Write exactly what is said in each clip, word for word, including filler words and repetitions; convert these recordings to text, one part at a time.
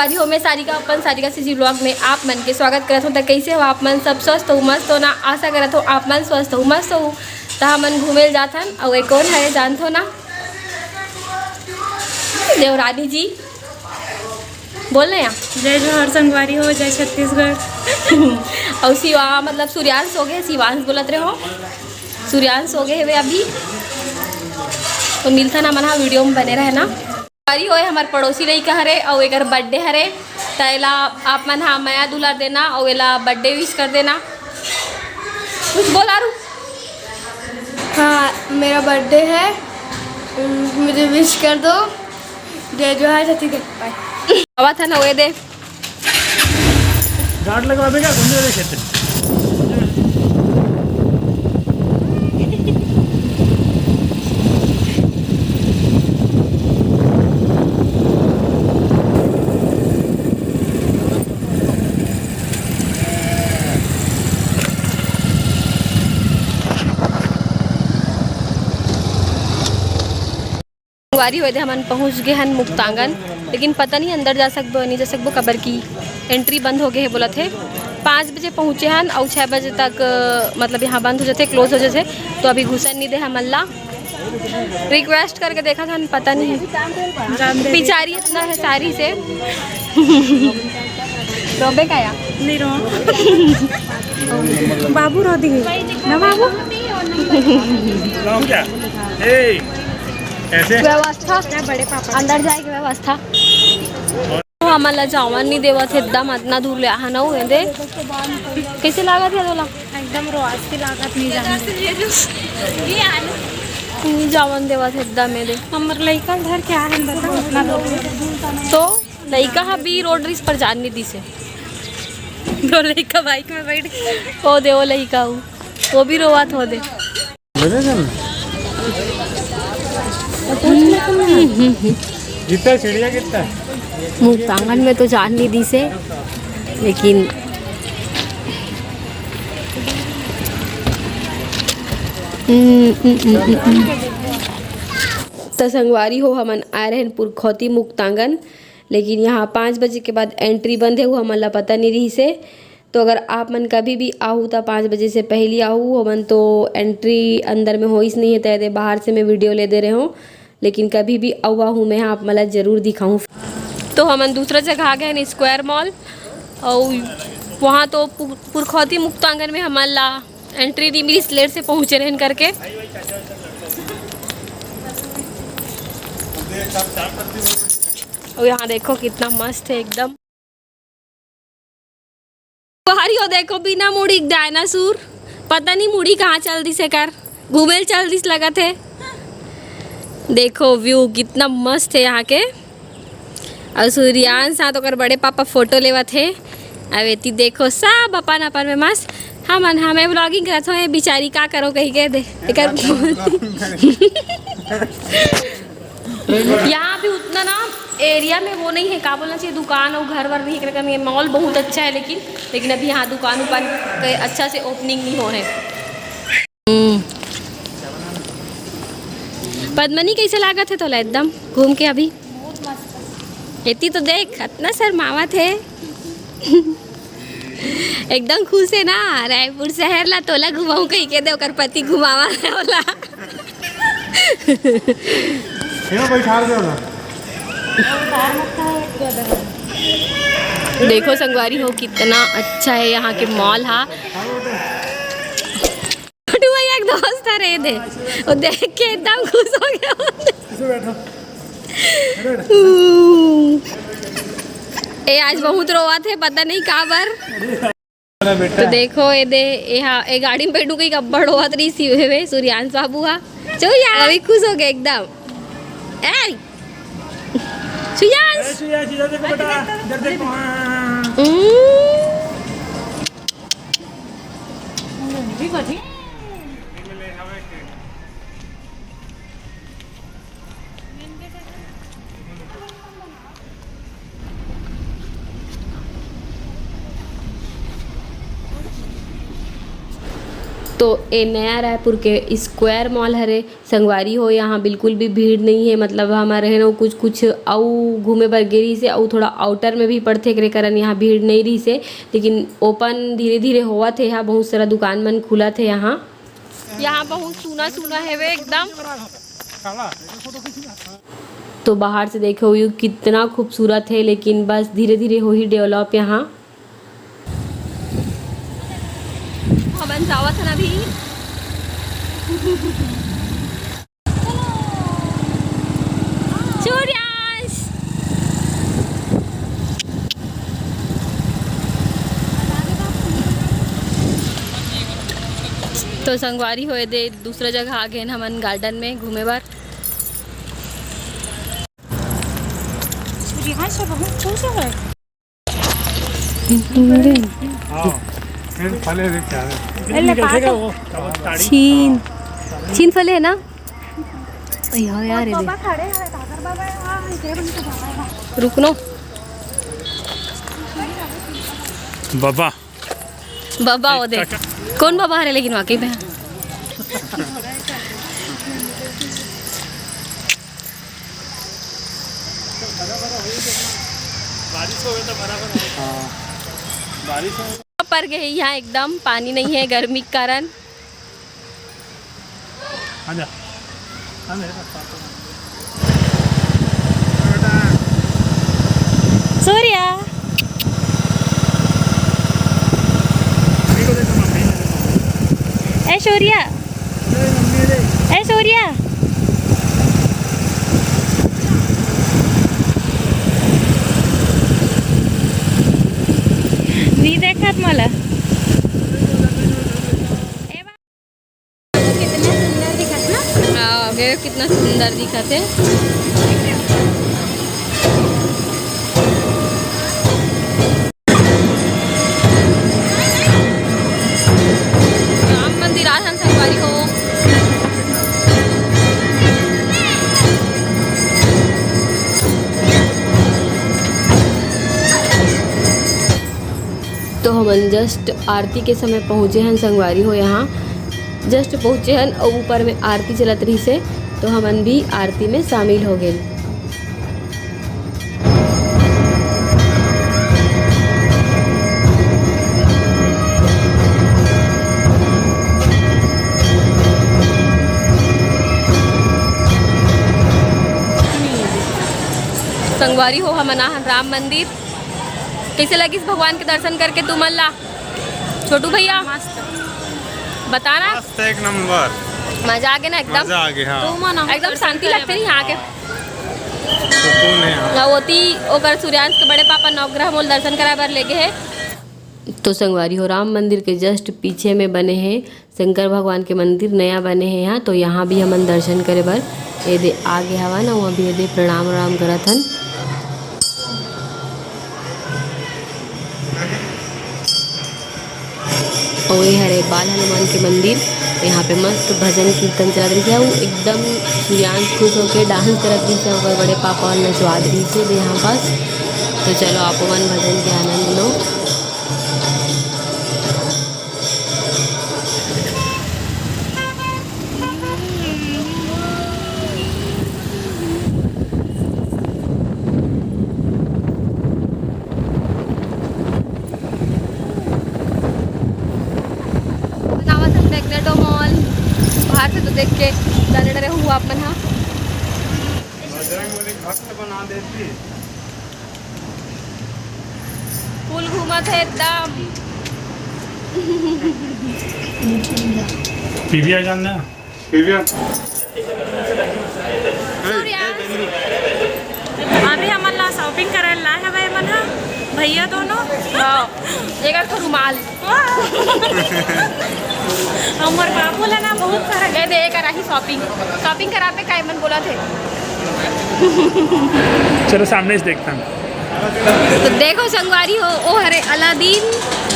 अभी हो मैं सारिका, अपन सारिका सीजी ब्लॉग में आप मन के स्वागत करत हूँ। त कैसे हो आप मन? सब स्वस्थ हो, मस्त हो ना? आशा करत हूँ आप मन स्वस्थ हो, मस्त हो। त हमन घूमे ल जात हन, अउ ये कौन हरे जानत हो ना? देवरानी जी, बोल ना यार। जय जोहार संगवारी हो, जय छत्तीसगढ़। अउ शिवा, मतलब सूर्यांश हो गए, शिवांश बोलत रहे हो, सूर्यांश हो गए हवे अभी। तो मिलथन हमन हा, वीडियो में बने रहना। अरे ओए, हमर पड़ोसी लइका हरे अउ एकर बर्थडे हरे, त एला आप मन हा मया दुलार देना अउ एला बर्थडे विश कर देना। कुछ बोल आरू। हाँ, मेरा बर्थडे है, उम, मुझे विश कर दो। जय जोहार, छत्तीसगढ़, बाय। आवा था ना, ओए दे। गार्ड लगवा देगा, घूमने वाले खेत। संगवारी हो, एदे हमन पहुँच गे हन मुक्तांगन, लेकिन पता नहीं अंदर जा सकबो नहीं जा सकबो, काबर कि एंट्री बंद हो गए हे बोलत हे। पाँच बजे पहुँचे हन अउ छः बजे तक, अ, मतलब यहाँ बंद हो जाथे, क्लोज हो जाथे, तो अभी घुसन नहीं दे हमन ला। रिक्वेस्ट करके देखा था, पता नहीं। जान दे। बेचारी इतना है सारी से। रोबे का या? नहीं रो। बाबू रो दिए ना बाबू। राम क्या? ए, कैसे? व्यवस्था, क्या बड़े पापा? अंदर जाए के व्यवस्था। हमन ला जावन नहीं देवत हे, एकदम अतना दूर ले आहा ना, वो दे। कैसे लागत हे तोला? एकदम रोआज की लागत नहीं जाने। नहीं जावन देवत हे एकदम, ये दे। हमर लइका धर के आ रहे, बताओ, उतना लोग। तो लइका हा बी रोड रिस पर जान नहीं दिसे। तो लइका बाइक में बैठ, ओ दे, ओ लइका हूँ, वो भी रोवत हो दे। कितना चिड़िया कितना? मुक्तांगन में तो जान नहीं दिसे, लेकिन हम्म, हम्म, हम्म, हम्म, हम्म। त संगवारी हो, हमन आए रहन पुरखौती मुक्तांगन, लेकिन यहाँ पाँच बजे के बाद एंट्री बंद है, वो हमन ला पता नहीं रहिसे। तो अगर आप मन कभी भी आहू, त पाँच बजे से पहली आहू, हमन तो एंट्री अंदर में होइस नहीं है, त एदे बाहर से मैं वीडियो ले दे रहे हूँ, लेकिन कभी भी अउ आहू, मैं आप मन ला जरूर दिखाऊँ। तो हमन दूसरा जगह आ गए हैं, स्क्वायर मॉल, और वहाँ तो पु-, पुरखौती मुक्तांगन में हमन ला एंट्री नहीं मिली, लेट से पहुँचे रहन करके। और यहाँ देखो कितना मस्त है एकदम। बाहरी हो देखो, बिना मुड़ी के डायनासोर, पता नहीं मुड़ी कहाँ चल दिस एकर, घूमे ल चल दिस लगत है। देखो व्यू कितना मस्त है यहाँ के। और सूर्यांश साथ ओकर बड़े पापा फोटो लेवत हे। अब एती देखो सब अपन अपन में मस्त। हमन, हमें व्लॉगिंग करत हो, ये बिचारी का करो कही के दे एकर। यहाँ भी उतना ना एरिया में वो नहीं है, का बोलना चाहिए, दुकान और घर वर नहीं है, मॉल बहुत अच्छा है लेकिन, लेकिन अभी यहाँ दुकान उकान के अच्छा से ओपनिंग नहीं हो है। हम्म। पद्मनी, कैसे लागत है तोला एकदम घूम के अभी? एती तो देख, अतना शर्मावत है। एकदम खुश है ना, रायपुर शहर ला तोला घुमाऊं कही के दे, ओकर पति घुमावा है ओला। हेलो भाई, ठार दे ना। देखो संगवारी हो, कितना अच्छा है यहाँ के मॉल हा। छोटू भैया एक दोस्त है रे दे, वो देख के एकदम खुश हो गया। इसमें बैठो। हम्म। ए आज बहुत रोवत है, पता नहीं का बर। तो देखो ये दे, ये हा, ये गाड़ी में बैठू कहीं अब्बड़ रोवत रही सी हुए सूर्यांश बाबू हा। चो यार, अभी खुश हो गया एकदम। ए सूर्यांश। ए सूर्यांश, इधर देखो बेटा, इधर देखो, हाँ। हम्म। तो ए नया रायपुर के स्क्वायर मॉल हरे संगवारी हो, यहाँ बिल्कुल भी भीड़ नहीं है। मतलब हमर हे न कुछ कुछ अउ घूमे बर गे रहिस हे, अउ थोड़ा आउटर में भी पड़थे, एकरे कारण यहाँ भीड़ नहीं रहिस हे, लेकिन ओपन धीरे धीरे होवत हे। यहाँ बहुत सारा दुकान मन खुलत हे यहाँ। यहाँ बहुत सूना सूना हेवे एकदम। तो बाहर से देखे हुए कितना खूबसूरत है, लेकिन बस धीरे धीरे होही डेवलप यहाँ। हमन जावत हन अभी। सूर्यांश। तो संगवारी होए दे दूसरा जगह आ गए हमन गार्डन में घूमे बर। सूर्यांश बहुत खुश है। हाँ, फिर फले देख क्या है। छीन, छीन फले है ना? अयो यार, ये दे। रुक नो। बाबा। बाबा, वो दे। कौन बाबा हरे लेकिन वाकई में? बारिश हो गई तो बराबर है। हाँ, बारिश हो। पर गए यहाँ एकदम पानी नहीं है गर्मी के कारण। आजा। आजा, ये रखता हूँ। सूर्या। ए सूर्या। ए सूर्या। नी देखत मला। कितना सुंदर दिखत ना? हाँ, वे कितना सुंदर दिखत है। राम मंदिर आथन संगवारी हो। तो हमन just आरती के समय पहुँचे हन संगवारी हो यहाँ। Just पहुँचे हन अउ ऊपर में आरती चलत रहिस हे, तो हमन भी आरती में शामिल हो गेन। संगवारी हो, हमन आहन राम मंदिर। कइसे लगिस भगवान के दर्शन करके तुमन ला? छोटू भैया, मस्त। बताना। मस्त, एक नंबर। मजा आ गया ना एकदम? मजा आ गया, हाँ। एकदम शांति लगथे नहीं यहाँ के। सुकून है यहाँ। ना होती ओकर सूर्यांश के बड़े पापा नवग्रह मूल दर्शन कराए बर ले गए हैं। तो संगवारी हो, राम मंदिर के just पीछे में बने हैं शंकर भगवान के मंदिर नया बने हे यहाँ, तो यहाँ भी हमन दर्शन करे बर एदे आगे हवन, अउ अभी एदे प्रणाम वणाम करत हन। अउ ये हरे बाल हनुमान के मंदिर, यहाँ पे मस्त भजन कीर्तन चलत रहिस हे, अउ एकदम सूर्यांश खुश होके dance करत रहिस हे, ओकर बड़े पापा और नचवा दे रहिस हे एदे यहाँ पास। तो चलो, आपो मन भजन के आनंद लो। बनावत हन मैग्नेटो मॉल, बाहर से तो देख के जाने डरे हुआ अपन हा। बजरंग बली भक्त बना देती। फुल घूमत हे एकदम। पीवीआर जानना है? पीवीआर। सूर्या। अभी हमन ला shopping करे ला हवे मन ह, भैया दोनों। हाँ, एकर तो रुमाल। हमर बाबू ला ना बहुत सारा ए दे, एकर आही shopping। Shopping कराबे का एमन बोलत हे। चलो सामने से देखथन। तो देखो संगवारी हो, ओ हरे अलादीन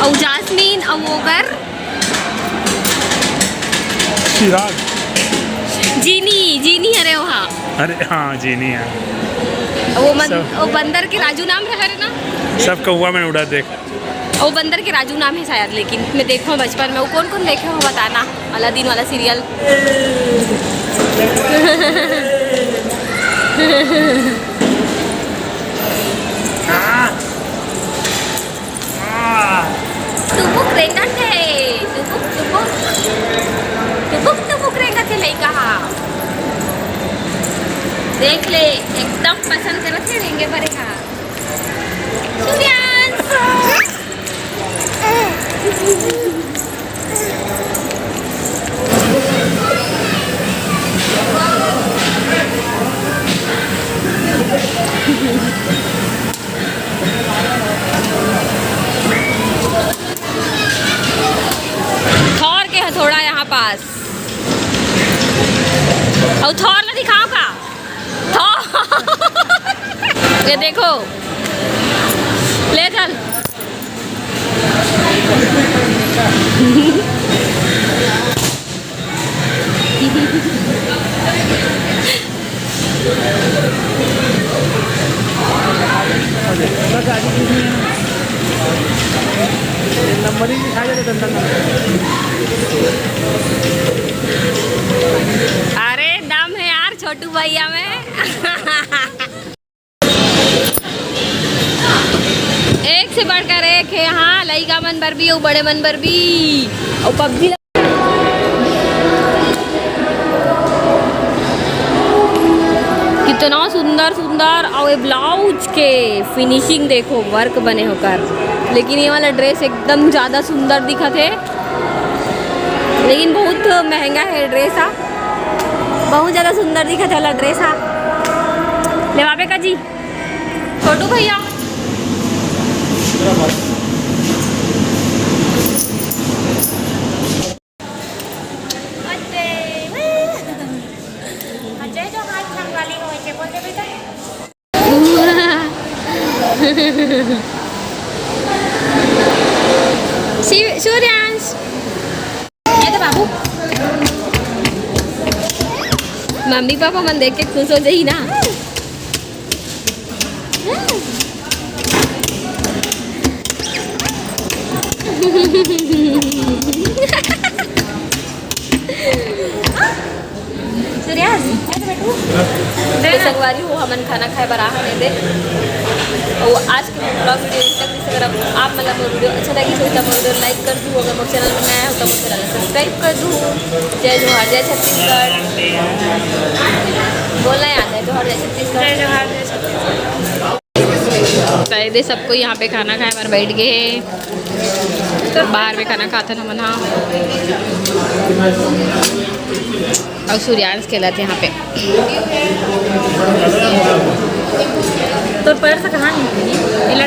अउ जास्मीन अउ ओकर चिराग। जीनी, जीनी हरे ओहा। अरे हाँ, जीनी है। वो मन-, सब वो बंदर के राजू नाम रहे ना? सब कौवा में उड़ा देख। वो बंदर के राजू नाम है शायद, लेकिन मैं देखा हूँ बचपन में। वो कौन कौन देखे हो बताना, अलादीन वाला सीरियल। टुपुक रेंगत हे, टुपुक, टुपुक, टुपुक, टुपुक रेंगत हे लइका हा। देख ले, एकदम पसंद करत हे रेंगे बर हा। सूर्यांश। थॉर के हथौड़ा यहाँ पास। और थॉर ना दिखाओ का? थॉर। ये देखो, ले चल। नंबर ही दिखा दे तो। अरे दम है यार छोटू भैया में। एक से बढ़कर एक है। हाँ, लइका मन बर भी, अउ बड़े मन बर भी। अउ पबजी कितना सुंदर सुंदर, अउ ये ब्लाउज के फिनिशिंग देखो, वर्क बने होकर। लेकिन ये वाला ड्रेस एकदम ज्यादा सुंदर दिखत हे, लेकिन बहुत महंगा है ड्रेस हा। बहुत ज्यादा सुंदर दिखत हे वाला ड्रेस हा। लेवाबे का जी? छोटू भैया। अजय, अजय तो हाथ छंगवाली हो, ऐसे बोल दे बेटा। शिव-, सूर्यांश। ये तो बाबू। मम्मी पापा मन देख के खुश हो जाही ना। सूर्यास, ए तो बेटू। तो संगवारी हो, हमन खाना खाए बर आए हन एदे। अउ आज के मोर vlog video यहीं तक रहिस। अगर आप, आप मन ला मोर video अच्छा लगिस होही त मोर video like कर दू, अगर मोर channel में नया हो त मोर channel ला subscribe कर दू। जय जोहार, जय छत्तीसगढ़। बोलना याद है, जोहार, जय छत्तीसगढ़। जय जोहार, जय छत्तीसगढ़। तो एदे सबको यहाँ पे खाना खाए बर बैठ गए हैं। तो बाहर में खाना खाथन हमन हा। अउ सूर्यांश खेलत हे यहाँ पे। तोर पर्स कहाँ हे? एला